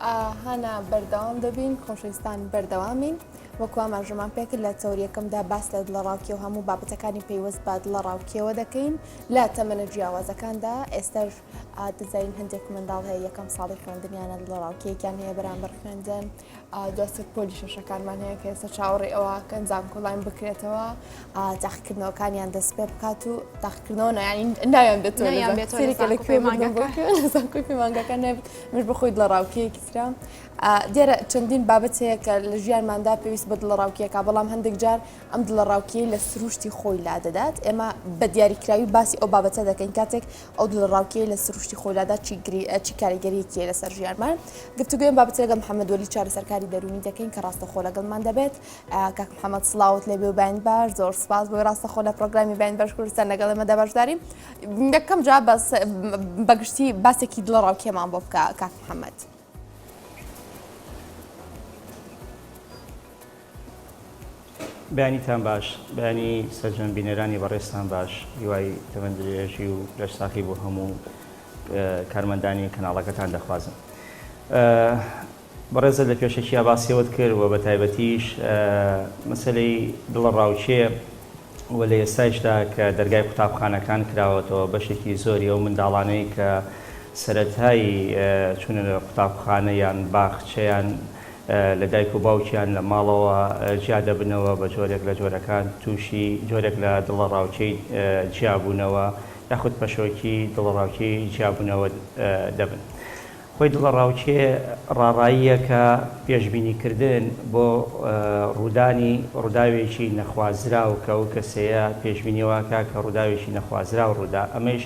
هانا بەردەوام دەبین خۆشەویستان بەردەوامین وەکو ئاماژەمان پێکرد لە تەوەری یەکەمدا باس لە دڵەڕاوکێ و هەموو بابەتەکانی پەیوەست بە دڵەڕاوکێوە دەکەین لە تەمەنە جیاوازەکاندا ئێستاش دەزانین هەندێک منداڵ هەیە یەکەم ساڵی خوێندنیانە دڵەڕاوکێکیان هەیە بەرامبەر خوێندن دواتر پۆلی شەشەکانمان هەیە کە ئێستا چاوەڕێی ئەوە کەن زانکۆلاین بکرێتەوە تاقیکردنەوەکانیان دەست پێ بکات و تاقیکردنەوە نایانی ناویان بێتەوە لە کوێ لە زانکۆی پەیمانگەکان نابێت مش بەخۆی دڵەڕاوکێیەکی ترە دیارە چەندین بابەت هەیە کە لە ژیانماندا پێویست بە دڵەڕاوکێکە بەڵام هەندێک جار ئەم دڵەڕاوکێی لە سروشتی خۆی لادەدات ئێمە بە دیاریکراوی باسی ئەو بابەتە دەکەین کاتێک ئەو دڵەڕاوکێی لە سروشتی خۆی لادات چی گری چی کاریگەریەکی هەیە لەسەر ژیانمان گفتوگۆی ئەم بابەتە لەگەڵ محەممەد وەلی چارەسەرکاری دەروونی دەکەین کە ڕاستەخۆ لەگەڵمان دەبێت کاک محەممەد سڵاوت لێبێ و بەیانی باش زۆر سپاس بۆی ڕاستەخۆ لە پرۆگرامی بەیانی باش کوردستان لەگەڵ ئێمەدا بەشداری یەکەم جا بەس بەگشتی باسێکی دڵەڕاوکێمان بۆ بکە کاک محەممەد. بەیانیتان باش، بەیانی سەرجەم بینەرانی بەڕێزتان باش، هیوای تەمەن درێژی و لەشساغی بۆ هەموو کارمەندانی کەناڵەکەتان دەخوازم. بەڕێزت لە پێشەکیا باسی ئەوەت کرد و بە تایبەتیش مەسەلەی دڵەڕاوکێ و لە ئێستایشدا کە دەرگای قوتابخانەکان کراوەتەوە بەشێکی زۆری ئەو منداڵانەی کە سەرەتای چوونە لە قوتابخانە یان باخچەیان لە دایک و باوکیان لە ماڵەوە جیا دەبنەوە بە جۆرێک لە جۆرەکان تووشی جۆرێک لە دڵەڕاوکێی جیابوونەوە یاخود پەشۆکی دڵەڕاوکێی جیابوونەوە دەبن. خۆی دڵەڕاوکێ ڕاڕاییەکە پێشبینیکردن بۆ ڕوودانی ڕووداوێکی نەخوازراو کە ئەو کەسەیە پێشبینی واکا کە ڕووداوێکی نەخوازراو ڕوودا ئەمەیش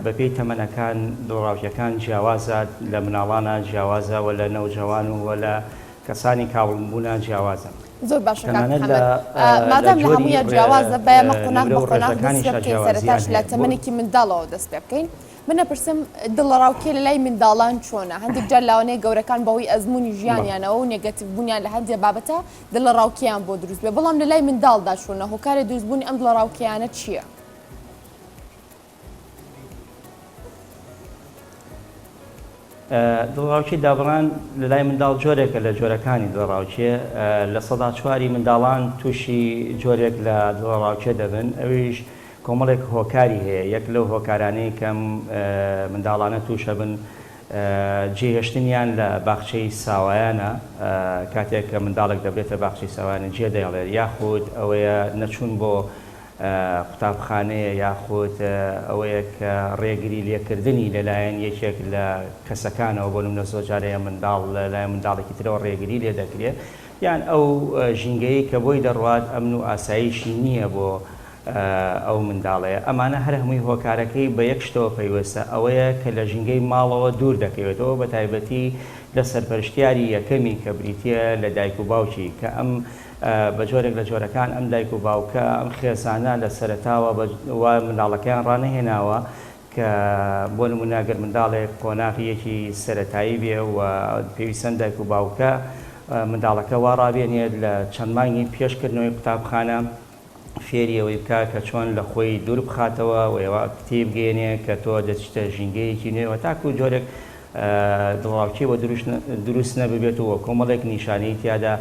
بەپێی تەمەنەکان دڵەڕاوکێکان جیاوازە لە منداڵانا جیاوازە و لە نەوجەوان و لە کەسانی کاوڵبوونا جیاوازە. زۆر باشە کاک تەنانەت لە محەمەد لە مادام لە جۆری هەموویان جیاوازە با ئێمە قۆناغ نمرە بە و قۆناغ دەست ڕێژەکانیشا پێ بکەین سەرەتاش جیاوازیان لە هەیە بۆ تەمەنێکی منداڵەوە دەست پێ بکەین من ئەپرسم دڵەڕاوکێ لە لای منداڵان چۆنە؟ هەندێک جار لاوانەیە گەورەکان بەهۆی ئەزموونی ژیانیانەوە و نێگەتیڤ بوونیان لە هەندێ بابەتە دڵەڕاوکێیان بۆ دروست بێ بەڵام لە لای منداڵدا چۆنە؟ هۆکاری دروستبوونی ئەم دڵەڕاوکێیانە چییە؟ دڵەڕاوکێی دابڕان لە لای منداڵ جۆرێکە لە جۆرەکانی دڵەڕاوکێ، 4% منداڵان تووشی جۆرێک لە دڵەڕاوکێ دەبن، ئەویش کۆمەڵێک هۆکاری هەیە، یەک لەو هۆکارانەی کە ئەم منداڵانە تووشەبن جێهێشتنیان لە باخچەی ساوایانە، کاتێک کە منداڵێک دەبرێتە باخچەی ساوایانە جێدەهێڵێت، یاخود ئەوەیە نەچوون بۆ قوتابخانەیە یاخود ئەوەیە کە ڕێگری لێکردنی لەلایەن یەکێک لە کەسەکانەوە، بۆ نمونە زۆر جار هەیە منداڵ لەلایەن منداڵێکی ترەوە ڕێگری لێ دەکرێت، یان ئەو ژینگەیەی کە بۆی دەڕوات ئەمن و ئاسایشی نییە بۆ ئەو منداڵەیە، ئەمانە هەر هەمووی هۆکارەکەی بە یەک شتەوە پەیوەستە ئەوەیە کە لە ژینگەی ماڵەوە دوور دەکەوێتەوە بە تایبەتی لە سەرپەرشتیاری یەکەمی کە بریتییە لە دایک و باوکی کە ئەم بە جۆرێک لە جۆرەکان ئەم دایک و باوکە، ئەم خێزانە لە سەرەتاوە بە وا منداڵەکەیان ڕانەهێناوە کە بۆ نموونە گەر منداڵێک قۆناغی یەکی سەرەتایی بێ و پێویستە ئەم دایک و باوکە منداڵەکە وا ڕابێنێت لە چەند مانگی پێش کردنەوەی قوتابخانە فێری ئەوەی بکا کە چۆن لە خۆی دوور بخاتەوە و وا تێیبگەیەنێ کە تۆ دەچیتە ژینگەیەکی نوێوە تاکوو جۆرێک دڵەڕاوکێ بۆ دروست نەببێت و کۆمەڵێک نیشانەی تیادا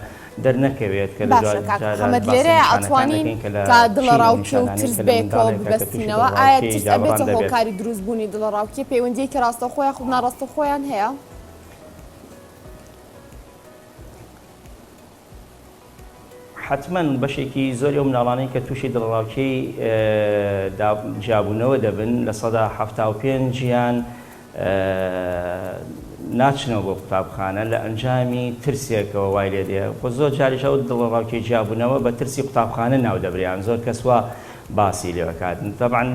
دەرنەکەوێت کە لە باشە کاک دواجاردا محەمەد باس لە لێرەیا نیشانەکان ئەتوانین دەکەین کە لە کە چین ئەو دڵەڕاوکێ و نیشانانەی ترس کە لە بەیەکەوە منداڵێکە کە تووشی ببەستینەوە ئایا دڵەڕاوکێی ترس دابڕان ئەبێتە دەبێت. هۆکاری دروستبوونی دڵەڕاوکێ پەیوەندییەکی ڕاستەوخۆ یاخود ناڕاستەوخۆیان هەیە؟ حەتمەن بەشێکی زۆری ئەو منداڵانەی کە تووشی دڵەڕاوکێی جیابوونەوە دەبن 75% یان ناچنەوە بۆ قوتابخانە لە ئەنجامی ترسێکەوە وای لێ دێ خۆ زۆر جاریش ئەو دڵەڕاوکێی جیابوونەوە بە ترسی قوتابخانە ناو دەبرێن زۆر کەس وا باسی لێ ئەکات تەبعەن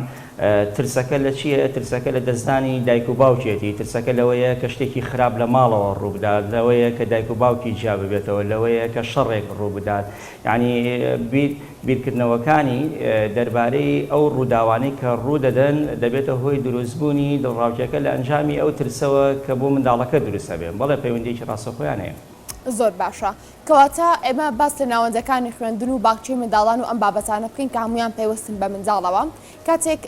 ترسەکە لە چییە؟ ترسەکە لە دەستدانی دایک و باوکێتی، ترسەکە لەوەیە کە شتێکی خراپ لە ماڵەوە ڕووبدات، لەوەیە کە دایک و باوکی جیا ببێتەوە، لەوەیە کە شەڕێک ڕووبدات، یانی بیر بیرکردنەوەکانی دەربارەی ئەو ڕووداوانەی کە ڕوودەدەن دەبێتە هۆی دروستبوونی دڵڕاوکێکە لە ئەنجامی ئەو ترسەوە کە بۆ منداڵەکە دروست ئەبێ. بەڵێ پەیوەندییەکی ڕاستەوخۆیان هەیە. زۆر باشە. کەواتە ئێمە باس لە ناوەندەکانی خوێندن و باخچەی منداڵان و ئەم بابەتانە بکەین کە هەموویان پەیوەستن بە منداڵەوە. کاتێک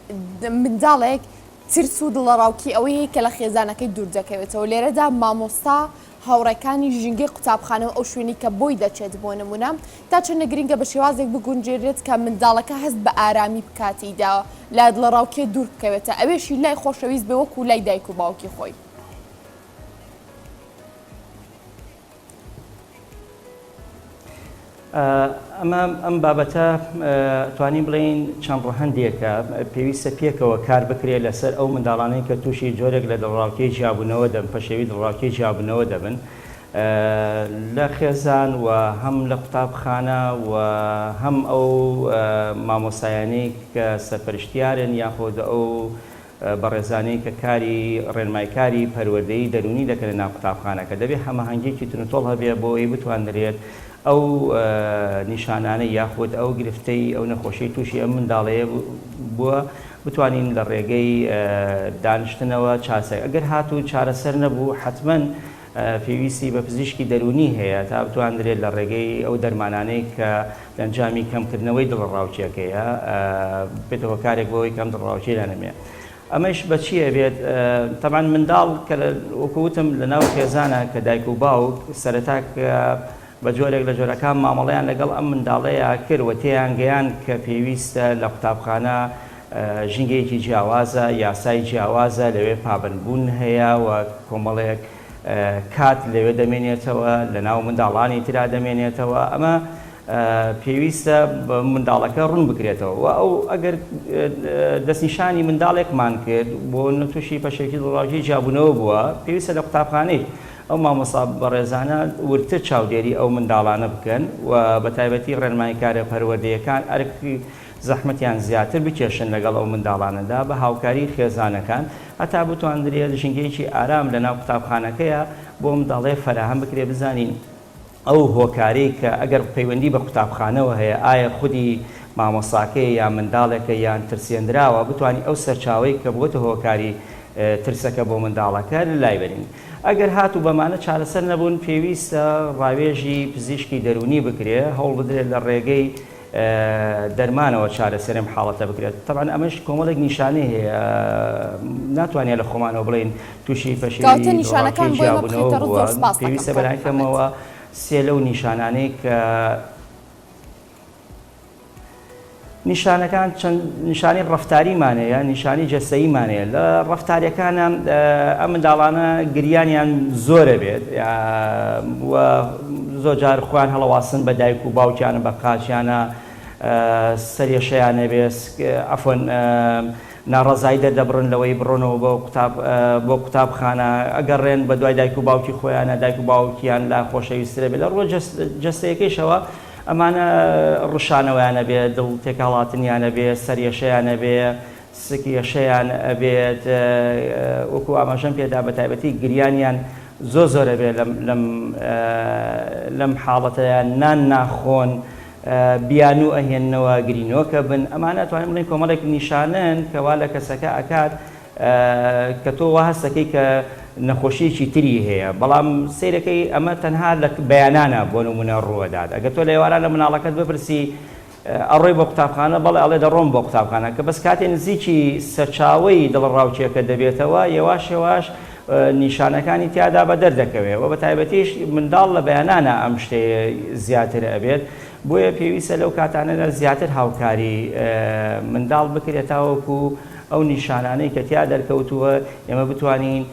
منداڵێک. ترس و دڵەڕاوکێی ئەوەی هەیە کە لە خێزانەکەی دوور دەکەوێتەوە. لێرەدا مامۆستا، هاوڕێکانی، ژینگەی قوتابخانە و ئەو شوێنەی کە بۆی دەچێت بۆ نموونە، تا چەندە گرنگە بە شێوازێک بگونجێنرێت کە منداڵەکە هەست بە ئارامی بکات تێیدا و لە دڵەڕاوکێ دوور بکەوێتە، ئەوێشی لای خۆشەویست بێ وەکوو لای دایک و باوکی خۆی. ئەمە ئەم بابەتە توانین بڵێین چەند ڕەهەندێکە پێویستە پێکەوە کار بکرێت لەسەر ئەو منداڵانەی کە تووشی جۆرێک لە دڵڕاوکێی جیابوونەوە دەبن پەشێوی دڵڕاوکێی جیابوونەوە دەبن لە خێزان و هەم لە قوتابخانە و هەم ئەو مامۆسایانەی کە سەرپەرشتیارن یاخود ئەو بەڕێزانەی کە کاری ڕێنمایکاری پەروەردەیی دەروونی دەکەن لە ناو قوتابخانەکە دەبێ هەماهەنگیەکی تونوتۆڵ هەبێ بۆ ئەوەی بتواندرێت ئەو نیشانانەی یاخود ئەو گرفتەی ئەو نەخۆشیەی تووشی ئەم منداڵەیە بووە بتوانین لە ڕێگەی دانیشتنەوە چارەسەر ئەگەر هاتوو چارەسەر نەبوو حەتمەن پێویستی بە پزیشکی دەروونی هەیە تا بتواندرێت لە ڕێگەی ئەو دەرمانانەی کە لە ئەنجامی کەمکردنەوەی دڵەڕاوکێکەیە بێتە هۆکارێک بۆ ئەوەی کە ئەم دڵەڕاوکێی لا نەمێنێت. ئەمەش بە چی ئەبێت؟ تەبعەن منداڵ کە وەکو وتم لە ناو خێزانە کە دایک و باوک سەرەتا کە بە جۆرێک لە جۆرەکان مامەڵەیان لەگەڵ ئەم منداڵەیا کرد و تێیان گەیاند کە پێویستە لە قوتابخانە ژینگەیەکی جیاوازە، یاسای جیاوازە، لەوێ پابەندبوون هەیە و کۆمەڵێک کات لەوێ دەمێنێتەوە، لەناو منداڵانی ترا دەمێنێتەوە، ئەمە پێویستە بە منداڵەکە ڕوون بکرێتەوە و ئەو ئەگەر دەستنیشانی منداڵێکمان کرد بۆ تووشی پەشێکی دڵڕاوکێی جیابوونەوە بووە، پێویستە لە قوتابخانەی ئەو مامۆستا بەڕێزانە وردتر چاودێری ئەو منداڵانە بکەن و بەتایبەتی ڕێنماییکارە پەروەردەیەکان ئەرکی زەحمەتیان زیاتر بکێشن لەگەڵ ئەو منداڵانەدا بە هاوکاری خێزانەکان هەتا بتواندرێت ژینگەیەکی ئارام لەناو قوتابخانەکەیا بۆ منداڵێ فەراهەم بکرێت بزانین ئەو هۆکارەی کە ئەگەر پەیوەندی بە قوتابخانەوە هەیە ئایا خودی مامۆستاکەیە یان منداڵێکە یان ترسێندراوە بتوانین ئەو سەرچاوەی کە بۆتە هۆکاری ترسەکە بۆ منداڵەکە لای بەرین. ئەگەر هاتوو بەمانە چارەسەر نەبوون پێویستە ڕاوێژی پزیشکی دەروونی بکرێ، هەوڵ بدرێت لە ڕێگەی دەرمانەوە چارەسەری ئەم حاڵەتە بکرێت. تەبعەن ئەمەش کۆمەڵێک نیشانەی هەیە ناتوانین لە خۆمانەوە بڵێین تووشی پەشێوی کەواتە نیشانەکان دڵەڕاوکێی بۆ ئێمە جیابوونەوە بخەیتە ڕوو بووە، زۆر سپاست دەکەم پێویستە کاک بەلای محەمەد. کەمەوە سێ لەو نیشانانەی کە نیشانەکان چەند نیشانەی ڕەفتاریمان هەیە، نیشانەی جەستەییمان هەیە. لە ڕەفتاریەکانە ئەم منداڵانە گریانیان زۆرە بێت و زۆر جار خۆیان هەڵەواسن بە دایک و باوکیانە بە قاچیانە سەرێشەیان هەبێت عەفوەن ناڕەزایی دەردەبڕن لەوەی بڕۆنەوە بۆ قوتاب بۆ قوتابخانە ئەگەڕێن بە دوای دایک و باوکی خۆیانە دایک و باوکیان لا خۆشەویسترە بێت لە ڕووە جەستەیەکەیشەوە ئەمانە ڕشانەوەیان ئەبێ، دڵ تێکهەڵاتنیان ئەبێ، سەرئێشەیان ئەبێ، سک ئێشەیان ئەبێت، وەکو ئاماژەم پێدا بە تایبەتی گریانیان زۆر زۆر ئەبێ لەم لەم لەم حاڵەتەیا، نان ناخۆن، بیانوو ئەهێننەوە، گرینۆکە بن، ئەمانە ئەتوانین بڵێین کۆمەڵێک نیشانەن کە وا لە کەسەکە ئەکات کە تۆ وا هەست دەکەی کە نەخۆشییەکی تری هەیە بەڵام سەیرەکەی ئەمە تەنها لە بەیانانە بۆ نمونە ڕووەدات ئەگەر تۆ لە ئێواران لە مناڵەکەت بپرسی ئەڕۆی بۆ قوتابخانە بەڵێ ئەڵێ دەڕۆم بۆ قوتابخانە کە بەس کاتێ نزیکی سەرچاوەی دڵەڕاوکێکە دەبێتەوە یەواش یەواش نیشانەکانی تیادا بەدەر دەکەوێت و بە تایبەتیش منداڵ لە بەیانانە ئەم شتەیە زیاتر ئەبێت بۆیە پێویستە لەو کاتانەدا زیاتر هاوکاری منداڵ بکرێت تاوەکو ئەو نیشانانەی کە تیا دەرکەوتووە ئێمە بتوانین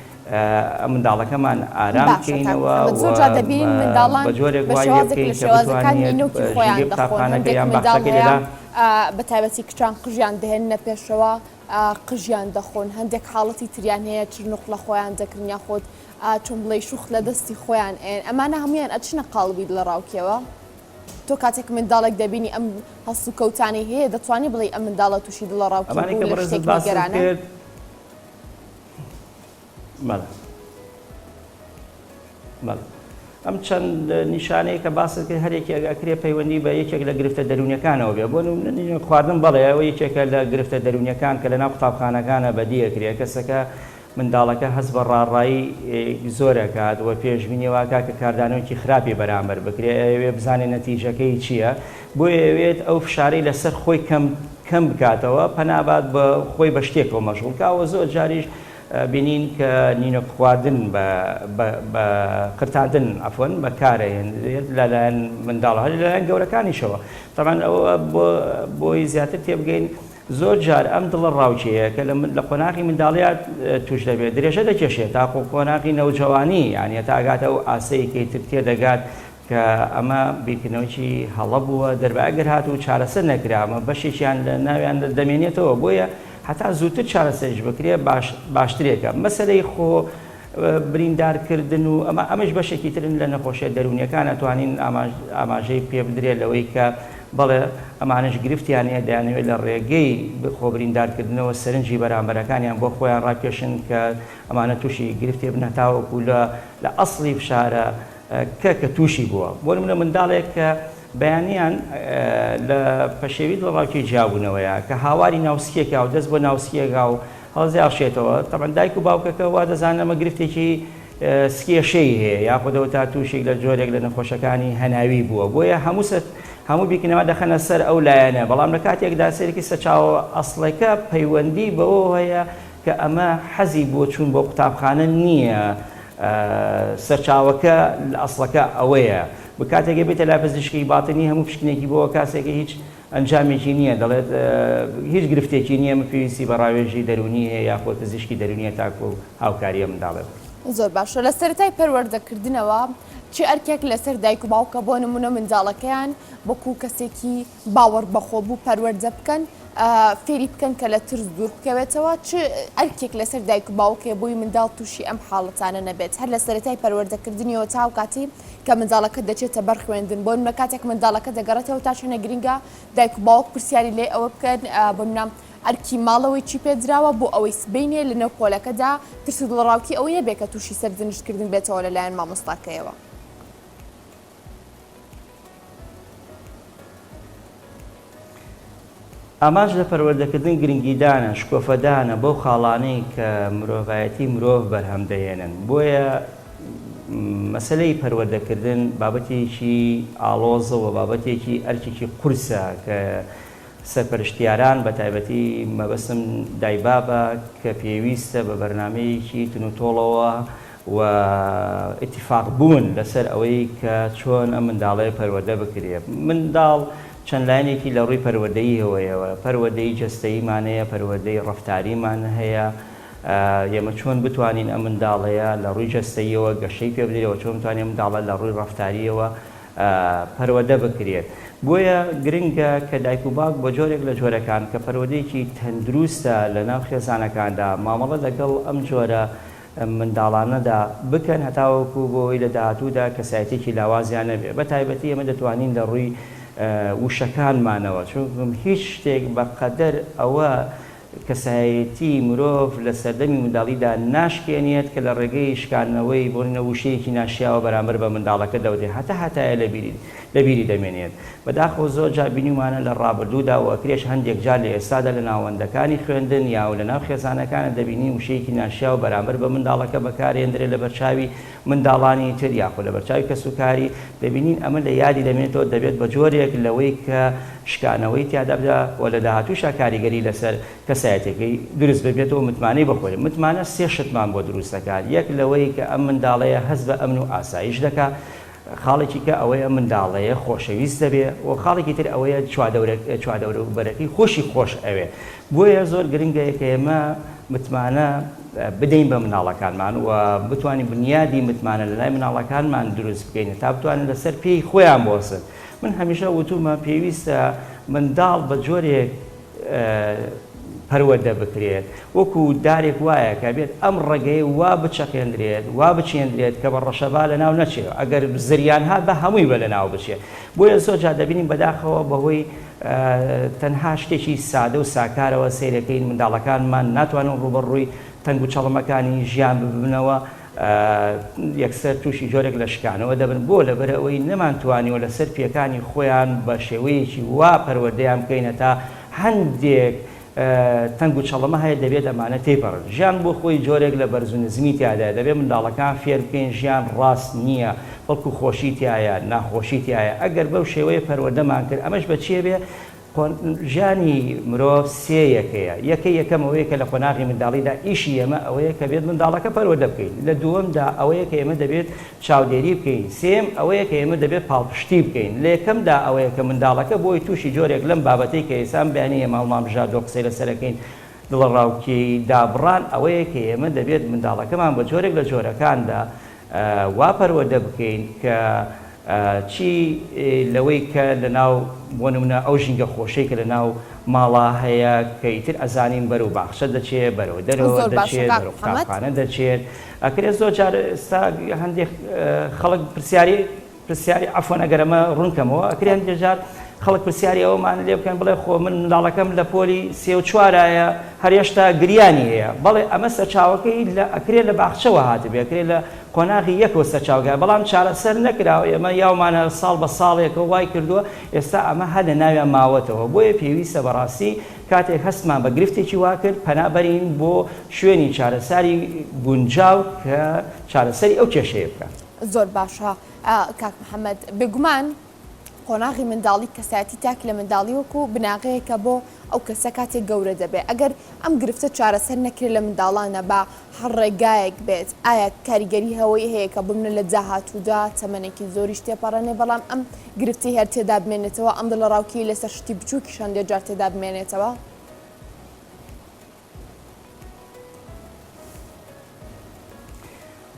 منداڵەکەمان ئارام باشە کاک بکەینەوە محەمەد و زۆر جار دەبینین منداڵان بە جۆرێک بە وای لێ شێوازێک بکەین لە کە شێوازەکان بتوانێت نینۆکی خۆیان ژینگەی دەخۆن قوتابخانەکە هەندێک یان منداڵ باخچەکەی هەیە لەلا بە تایبەتی کچان قژیان دەهێننە پێشەوە قژیان دەخۆن هەندێک حاڵەتی تریان هەیە چرنوق لە خۆیان دەکرن یاخود چۆن بڵێی شوخ لە دەستی خۆیان ئەیەن ئەمانە هەموویان ئەچنە قاڵبی دڵەڕاوکێوە؟ تۆ کاتێک منداڵێک دەبینی ئەم هەڵسوکەوتانەی هەیە دەتوانی بڵێی ئەم منداڵە تووشی دڵەڕاوکێ ئەمانەی بوو کە لە بەڕێزت شتێک باست نیگەرانە؟ کرد بەڵێ بەڵێ ئەم چەند نیشانەیە کە باست کرد هەر یەکێک ئەکرێ پەیوەندی بە یەکێک لە گرفتە دەروونیەکانەوە بێ بۆ نمونە خواردن بەڵێ ئەوە یەکێکە لە گرفتە دەروونیەکان کە لەناو قوتابخانەکانە بەدی ئەکرێ کەسەکە منداڵەکە هەست بە ڕاڕایی زۆر ئەکات و پێشبینی وا ئەکات کە کاردانەوەیەکی خراپی بەرامبەر بکرێت، ئەیەوێت بزانێت نەتیجەکەی چییە، بۆیە ئەیەوێت ئەو فشارەی لەسەر خۆی کەم کەم بکاتەوە پەنا بات بە خۆی بە شتێکەوە مەشغوڵ کا و زۆر جاریش بینین کە نینۆک خواردن بە بە قرتاندن عەفوەن بە کارەهێنرێت لەلایەن منداڵ هەر لەلایەن گەورەکانیشەوە تەبعەن ئەوە بۆ بۆی زیاتر تێبگەین زۆر جار ئەم دڵە ڕاوکێیە کە لە قۆناغی منداڵیا توش دەبێت درێژە دەکێشێت تاکو قۆناغی نەوجەوانی یانی هەتا ئەگاتە ئەو ئاستەی کە ئیتر تێدەگات کە ئەمە بیرکردنەوەیەکی هەڵە بووە دەربە ئەگەر هاتوو چارەسەر نەکرا ئەمە بەشێکیان لە ناویان دەمێنێتەوە بۆیە هەتا زووتر چارەسەریش بکرێ باش باشترێکە مەسەلەی خۆ بریندارکردن و ئەمە ئەمەش بەشێکی ترن لە نەخۆشیە دەروونیەکان ئەتوانین ئاماژەی پێ بدرێت لەوەی کە بەڵێ ئەمانەش گرفتیان هەیە دەیانەوێت لە ڕێگەی خۆبریندارکردنەوە سەرنجی بەرامبەرەکانیان بۆ خۆیان ڕاکێشن کە ئەمانە تووشی گرفتێ بن هەتاوەکو لە لە ئەسڵی فشارە کە کە تووشی بووە بۆ نمونە منداڵێک کە بەیانیان لە پەشێوی دڵەڕاوکێی جیابوونەوەیە کە هاواری ناوسکێکا و دەست بۆ ناوسکێکا و هەڵزیاڕشێتەوە تەبعەن دایک و باوکەکە وا دەزانن ئەمە گرفتێکی سکێشەی هەیە یاخود ئەوە تا تووشێک لە جۆرێک لە نەخۆشەکانی هەناوی بووە بۆیە هەموو سەر هەموو بیرکردنەوە دەخەنە سەر ئەو لایەنە بەڵام لە کاتێکدا سەیرێکی سەرچاوە ئەسڵەکە پەیوەندی بەوەوە هەیە کە ئەمە حەزی بۆ چوون بۆ قوتابخانە نییە سەرچاوەکە لە ئەسڵەکە ئەوەیە کاتێک بێتە لای پزیشکی باتنی هەموو پشکنێکی بۆ کاسێکی هیچ ئەنجامێکی نییە، دەڵێت هیچ گرفتێکی نییە، من پێویستی بە ڕاوێژی دەروونی هەیە یاخود پزیشکی دەروونیە تاکو هاوکاری ئەم منداڵە بکەین. زۆر باشە لە سەرەتای پەروەردەکردنەوە چ ئەرکێک لەسەر دایک و باوکە بۆ نمونە منداڵەکەیان وەکو کەسێکی باوەڕ بەخۆبوو پەروەردە بکەن فێری بکەن کە لە ترس دوور بکەوێتەوە چ ئەرکێک لەسەر دایک و باوک هەیە بۆی منداڵ تووشی ئەم حاڵەتانە نەبێت هەر لە سەرەتای پەروەردەکردنیەوە تا ئەو کاتەی کە منداڵەکە دەچێتە بەر خوێندن بۆ نمونە کاتێک منداڵەکە دەگەڕێتەوە تا چەندە گرنگە دایک و باوک پرسیاری لێ ئەوە بکەن بۆ نمونە ئەرکی ماڵەوەی چی پێدراوە بۆ ئەوەی سبەینێ لەنێو پۆلەکەدا ترس و دڵەڕاوکی ئەوەی نەبێت کە تووشی سەرزنشتکردن بێتەوە لەلایەن مامۆستاکەیەوە. ئامانج لە پەروەردەکردن گرنگیدانە، شکۆفەدانە بەو خاڵانەی کە مرۆڤایەتی مرۆڤ بەرهەم دەهێنن. بۆیە مەسەلەی پەروەردەکردن بابەتێکی ئاڵۆزە و بابەتێکی ئەرکێکی قورسە کە سەرپەرشتیاران بە تایبەتی مەبەستم دایبابە کە پێویستە بە بەرنامەیەکی تونوتۆڵەوە و ئیتیفاق بوون لەسەر ئەوەی کە چۆن ئەم منداڵەیە پەروەردە بکرێ. منداڵ چەند لایەنێکی لە ڕووی پەروەردەییەوەیەوە، پەروەردەی جەستەییمان هەیە، پەروەردەی ڕەفتاریمان هەیە، ئێمە چۆن بتوانین ئەم منداڵەیە لە ڕووی جەستەییەوە گەشەی پێ بدرێ و چۆن بتوانین ئەم منداڵە لە ڕووی ڕەفتارییەوە پەروەردە بکرێت. بۆیە گرنگە کە دایک و باوک بە جۆرێک لە جۆرەکان کە پەروەردەیەکی تەندروستە لە ناو خێزانەکاندا مامەڵە لەگەڵ ئەم جۆرە منداڵانەدا بکەن هەتاوەکو بۆ ئەوەی لە داهاتوودا کەسایەتیەکی لاوازیان نەبێت بە تایبەتی ئێمە دەتوانین لە ڕووی وشەکانمانەوە چونکم هیچ شتێک بە قەدەر ئەوە کەسایەتی مرۆڤ لە سەردەمی منداڵیدا ناشکێنێت کە لە ڕێگەی شکاندنەوەی بۆ نمونە وشەیەکی ناشیاوە بەرامبەر بە منداڵەکە دەوترێت هەتا هەتایە لە بیری دەمێنێت. بەداخەوە زۆر جار بینیومانە لە ڕابردوودا و ئەکرێش هەندێک جار لە ئێستادا لە ناوەندەکانی خوێندن یا و لە ناو خێزانەکانە دەبینین وشەیەکی ناشیاو بەرامبەر بە منداڵەکە بەکارێندرێت لەبەرچاوی منداڵانی تر یاخود لەبەرچاوی کەسوکاری دەبینین ئەمە لە یادی دەمێنێتەوە دەبێت بە جۆرێک لەوەی کە شکانەوەی تیادا بدا و لە داهاتووشا کاریگەری لەسەر کەسایەتیەکەی دروست ببێتەوە متمانەی بەخۆی متمانە سێ شتمان بۆ دروست دەکات یەک لەوەی کە ئەم منداڵەیە هەست بە ئەمن و ئاسایش دەکات خاڵێکی کە ئەوەیە منداڵەیە خۆشەویست دەبێ و خاڵێکی تر ئەوەیە چوادەوروبەرەکەی خۆشی خۆش ئەوێ بۆیە زۆر گرنگە کە ئێمە متمانە بدەین بە مناڵەکانمان و بتوانین بنیادی متمانە لە لای مناڵەکانمان دروست بکەین تا بتوانن لەسەر پێی خۆیان بوەستن من هەمیشە وتومە پێویستە منداڵ بە جۆرێک پەروەردە بکرێت وەکو دارێک وایە کە بێت ئەم ڕەگەیە وا بچەقێندرێت وا بچێندرێت کە بە ڕەشەبا لەناو نەچێت ئەگەر زریان هات بە هەمووی بە لەناو بچێت بۆیە زۆر جار دەبینین بەداخەوە بەهۆی تەنها شتێکی سادە و ساکارەوە سەیرەکەین منداڵەکانمان ناتوانن ڕووبەڕووی تەنگ و چەڵەمەکانی ژیان ببنەوە یەکسەر تووشی جۆرێک لە شکانەوە دەبن، بۆ؟ لەبەرئەوەی نەمانتوانیوە لەسەر پێکانی خۆیان بە شێوەیەکی وا پەروەردەیان بکەین هەتا هەندێک تەنگ و چەڵەمە هەیە دەبێت ئەمانە تێیپەڕن. ژیان بۆ خۆی جۆرێک لە بەرز و نزمی تیادایە، دەبێت منداڵەکان فێر بکەین ژیان ڕاست نییە، بەڵکو خۆشی تیایە، ناخۆشی تیایە، ئەگەر بەو شێوەیە پەروەردەمان کرد ئەمەش بە چییە بێ؟ ژیانی مرۆڤ سێ یەکەیە، یەکەی یەکەم ئەوەیە کە لە قۆناغی منداڵیدا ئیشی ئێمە ئەوەیە کە بێت منداڵەکە پەروەردە بکەین، لە دووەمدا ئەوەیە کە ئێمە دەبێت چاودێری بکەین، سێیەم ئەوەیە کە ئێمە دەبێت پاڵپشتی بکەین، لە یەکەمدا ئەوەیە کە منداڵەکە بۆی تووشی جۆرێک لەم بابەتەی کە ئێستا ئەم بەیانی ئێمە هەڵمانبژاردووە قسەی لەسەر ئەکەین دڵەڕاوکێی دابڕان ئەوەیە کە ئێمە دەبێت منداڵەکەمان بە جۆرێک لە جۆرەکاندا وا پەروەردە بکەین کە چی لەوەی کە لەناو بۆ نمونە ئەو ژینگە خۆشەی کە لەناو ماڵا هەیە کە ئیتر ئەزانین بەرەو باخچە دەچێت بەرەو دەرەوە زۆر باشە دەچێت کاک بەرەو محەمەد. قوتابخانە دەچێت ئەکرێت زۆر جار ئێستا هەندێک خەڵک پرسیاری پرسیاری عەفوەن ئەگەر ئەمە ڕوون کەمەوە ئەکرێ هەندێک جار خەڵک پرسیاری ئەوەمان لێ بکەن بڵێ خۆ من منداڵەکەم لە پۆلی سێ و چوارایە هەر هێشتا گریانی هەیە بەڵێ ئەمە سەرچاوەکەی لە ئەکرێ لە باخچەوە هاتبێ ئەکرێ لە قۆناغی یەکەوە سەرچاوەکە بەڵام چارەسەر نەکراوە ئێمە یاومانە ساڵ بە ساڵێکەوە وای کردووە ئێستا ئەمە هەر لە ناویان ماوەتەوە بۆیە پێویستە بەڕاستی کاتێک هەستمان بە گرفتێکی وا کرد پەنا بەرین بۆ شوێنی چارەساری گونجاو کە چارەسەری ئەو کێشەیە بکات. زۆر باشە کاک محمد بێگومان قۆناغی منداڵی کەسایەتی تاک لە منداڵی وەکو بناغەیەکە بۆ ئەو کەسە کاتێک گەورە دەبێ ئەگەر ئەم گرفتە چارەسەر نەکرێت لە منداڵانە بە هەر ڕێگایەک بێت ئایا کاریگەری هەوەی هەیە کە بمنە لە داهاتوودا تەمەنێکی زۆریش تێپەڕێنێ بەڵام ئەم گرفتی هەر تێدا بمێنێتەوە ئەم دڵەڕاوکێی لەسەر شتی بچووکیش هەندێک جار تێدا بمێنێتەوە؟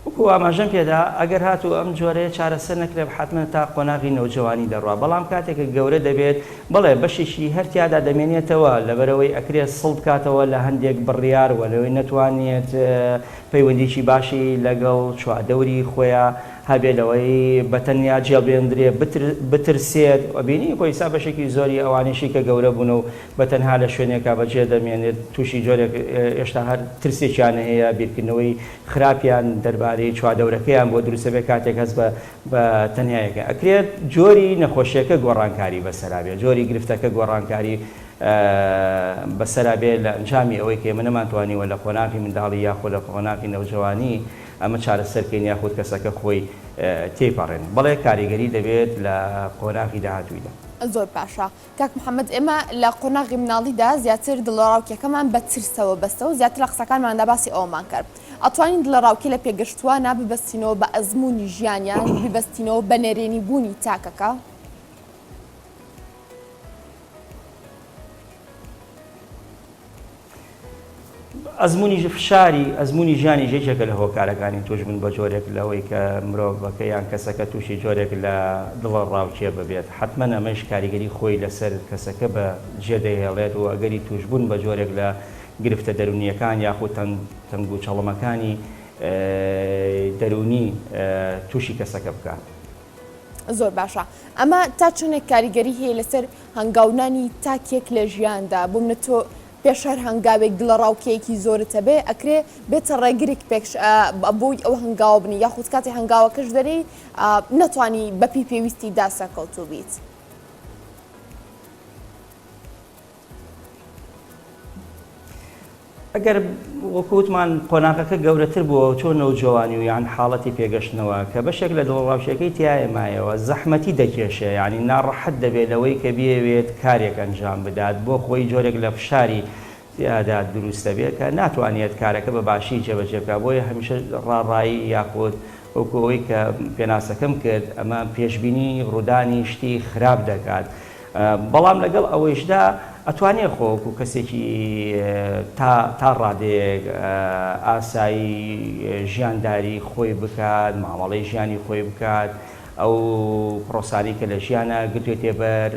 وەکو ئاماژەم پێدا ئەگەر هاتوو ئەم جۆرەیە چارەسەر نەکرێت حەتمەن تا قۆناغی نەوجەوانی دەڕوا بەڵام کاتێک کە گەورە دەبێت بەڵێ بەشێکی هەر تیادا دەمێنێتەوە لەبەرئەوەی ئەکرێت سڵ بکاتەوە لە هەندێک بڕیار وە لەوەی نەتوانێت پەیوەندیی باشی لەگەڵ چوادەوری خۆیا هەبێ لەوەی بەتەنیا جێڵبێندرێ بترسێت ئەبینی خۆ ئیستا بەشێکی زۆری ئەوانەیشی کە گەورە بوون و بە تەنها لە شوێنێکا بە جێ دەمێنێت تووشی جۆرێک ئێشتا هەر ترسێکیان هەیە بیرکردنەوەی خراپیان دەربارەی چوادەورەکەیان بۆ دروست دەبێت کاتێک هەست بە بە تەنیایەکە ئەکرێت جۆری نەخۆشیەکە گۆڕانکاری بەسەرا بێت جۆری گرفتەکە گۆڕانکاری بەسەرا بێت لە ئەنجامی ئەوەی کە ئێمە نەمانتوانیوە لە قۆناغی منداڵی یاخۆ لە قۆناغی نەوجەوانی ئەمە چارەسەر کەین یاخود کەسەکە خۆی تێیپەڕێنێت بەڵێ کاریگەری دەبێت لە قۆناغی داهاتوویدا. زۆر باشە کاک محمد ئێمە لە قۆناغی مناڵیدا زیاتر دڵەڕاوکێکەمان بە ترسەوە بەستەوە زیاتر لە قسەکانماندا باسی ئەوەمان کرد ئەتوانین دڵەڕاوکێ لە پێگەشتووانە ببەستینەوە بە ئەزموونی ژیانیان بیبەستینەوە بە نەرێنی بوونی تاکەکە؟ ئەزموونی فشاری ئەزموونی ژیانیش یەکێکە لە هۆکارەکانی تووشبوون بە جۆرێک لەوەی کە مرۆڤەکە یان کەسەکە تووشی جۆرێک لە دڵەڕاوکێ ببێت، حەتمەن ئەمەیش کاریگەری خۆی لەسەر کەسەکە بە جێ دەهێڵێت و ئەگەری تووشبوون بە جۆرێک لە گرفتە دەروونییەکان یاخود تەنگوچەڵەمەکانی دەروونی تووشی کەسەکە بکات. زۆر باشە ئەمە تا چەندێک کاریگەری هەیە لەسەر هەنگاونانی تاکێک لە ژیاندا بۆ منە تۆ پێش هەر هەنگاوێک دڵەڕاوکێیەکی زۆرت هەبێ ئەکرێ بێتە ڕێگرێک پێش بۆی ئەو هەنگاوە بنی یاخود کاتێ هەنگاوەکەش دەنێی نەتوانی بەپێی پێویستی دا سەرکەوتوو بیت. ئەگەر وەکو وتمان قۆناغەکە گەورەتر بووە و چۆن نەوجەوانی و یان حاڵەتی پێگەشتنەوە کە بەشێک لە دڵەڕاوکێکەی تیایە مایەوە زەحمەتی دەکێشێ یانی ناڕەحەت دەبێت لەوەی کە بیەوێت کارێک ئەنجام بدات بۆ خۆی جۆرێک لە فشاری تیادا دروست دەبێت کە ناتوانێت کارەکە بە باشی جێبەجێ بکات بۆیە هەمیشە ڕاڕایی یاخود وەکو ئەوەی کە پێناسەکەم کرد ئەمە پێشبینی ڕوودانی شتی خراپ دەکات بەڵام لەگەڵ ئەوەیشدا ئەتوانێ خۆ وەکو کەسێکی تا تا ڕادەیەک ئاسایی ژیانداری خۆی بکات، مامەڵەی ژیانی خۆی بکات، ئەو پرۆسانەی کە لە ژیانا گرتوێتێ بەر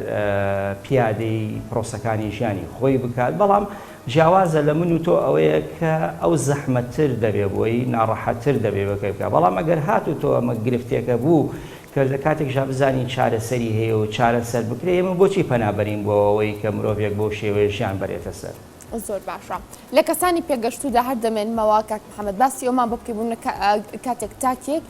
پیادەی پرۆسەکانی ژیانی خۆی بکات، بەڵام جیاوازە لە من و تۆ ئەوەیە کە ئەو زەحمەتتر دەبێ بۆی، ناڕەحەتتر دەبێ بەکەی بکات، بەڵام ئەگەر هاتوو تۆ ئەمە گرفتێکە بوو کە لە کاتێکشا بزانین چارەسەری هەیە و چارەسەر بکرێ، ئێمە بۆچی پەنا بەرین بۆ ئەوەی کە مرۆڤێک بەو شێوەیە ژیان بەرێتە سەر؟ زۆر باشە لە کەسانی پێگەشتوودا هەر دەمێنمەوە کاک محەمەد باسی ئەومان بۆ بکەی بوون کاتێک تاکێک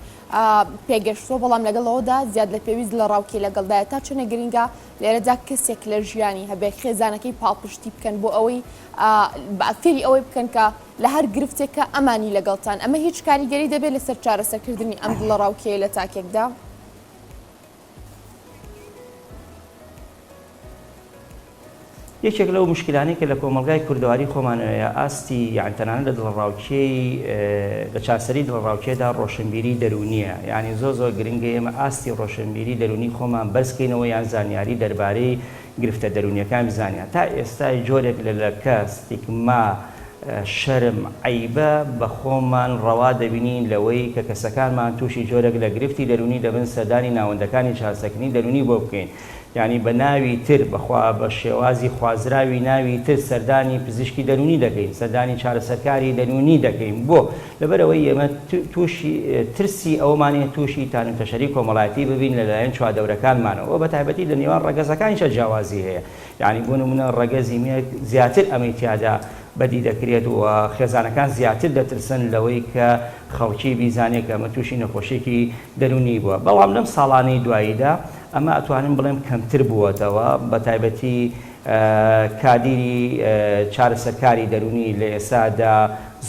پێگەشتووە بەڵام لەگەڵ ئەوەدا زیاد لە پێویست لە ڕاوکێ لەگەڵدایە تا چەندە گرنگە لێرەدا کەسێک لە ژیانی هەبێت خێزانەکەی پاڵپشتی بکەن بۆ ئەوەی فێری ئەوەی بکەن کە لە هەر گرفتێک کە ئەمانی لەگەڵتان، ئەمە هیچ کاریگەری دەبێت لەسەر چارەسەرکردنی ئەم دڵەڕاوکێیە لە تاکێکدا؟ یەکێک لەو موشکیلانەی کە لە کۆمەڵگای کوردەواری خۆمانەوەیە ئاستی یانی تەنانەت لە دڵەڕاوکێی لە چارسەری دڵەڕاوکێدا ڕۆشنبیری دەروونییە یانی زۆر زۆر گرنگە ئێمە ئاستی ڕۆشنبیری دەروونی خۆمان بەرز کەینەوە یان زانیاری دەربارەی گرفتە دەروونیەکان بزانین تا ئێستای جۆرێک لە لەکە، ستیگما، شەرم، عەیبە بە خۆمان ڕەوا دەبینین لەوەی کە کەسەکانمان تووشی جۆرێک لە گرفتی دەروونی دەبن سەردانی ناوەندەکانی چارسەکردنی دەروونی بۆ بکەین یانی بە ناوی تر بەخوا بە شێوازی خوازراوی ناوی تر سەردانی پزیشکی دەروونی دەکەین سەردانی چارەسەرکاری دەروونی دەکەین بۆ؟ لەبەرئەوەی ئێمە تووشی ترسی ئەوەمان هەیە تووشی تانوتەشەری کۆمەڵایەتی ببین لەلایەن چوادەورەکانمانەوە و بەتایبەتی لە نێوان ڕەگەزەکانیشا جیاوازی هەیە یانی بۆ نموونە ڕەگەزی مێ زیاتر ئەمەی تیادا بەدی دەکرێت و خێزانەکان زیاتر دەترسن لەوەی کە خەڵکی بیزانێت کە ئەمە تووشی نەخۆشیەکی دەروونی بووە بەڵام لەم ساڵانەی دواییدا ئەمە ئەتوانم بڵێم کەمتر بووەتەوە بەتایبەتی کادیری چارەسەرکاری دەروونی لە ئێستادا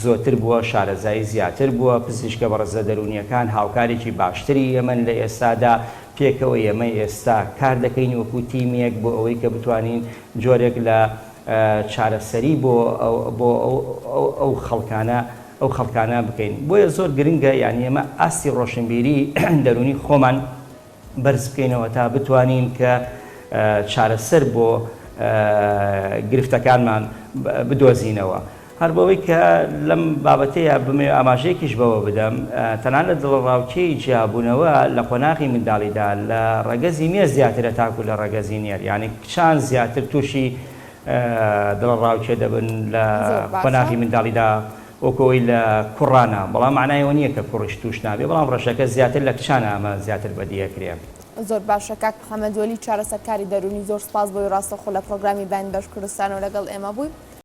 زۆرتر بووە، شارەزایی زیاتر بووە، پزیشکە بەڕێزە دەروونییەکان هاوکارێکی باشتری ئێمەن لە ئێستادا، پێکەوە ئێمە ئێستا کار دەکەین وەکو تیمێک بۆ ئەوەی کە بتوانین جۆرێک لە چارەسەری بۆ بۆ ئەو خەڵکانە ئەو خەڵکانە بکەین. بۆیە زۆر گرنگە یانی ئێمە ئاستی ڕۆشنبیری دەروونی خۆمان بەرز بکەینەوە تا بتوانین کە چارەسەر بۆ گرفتەکانمان بدۆزینەوە. هەر بەوەی کە لەم بابەتەیا بمەوێ ئاماژەیەکیش بەوە بدەم، تەنانەت دڵەڕاوکێی جیابوونەوە لە قۆناغی منداڵیدا لە ڕەگەزی مێ زیاترە تاکو لە ڕەگەزی نێر، یانی کچان زیاتر تووشی دڵەڕاوکێ دەبن لە قۆناغی منداڵیدا وەکو ئەوەی لە کوڕانە، بەڵام مەعنای ئەوە نییە کە کوڕیش تووش نابێ، بەڵام ڕێژەکە زیاتر لە کچانە ئەمە زیاتر بەدی ئەکرێ. زۆر باشە کاک محمد وەلی چارەسەرکاری دەروونی زۆر سوپاس بۆی ڕاستەوخۆ لە پڕۆگرامی بەیانی باش کوردستانەوە لەگەڵ ئێمە بووی.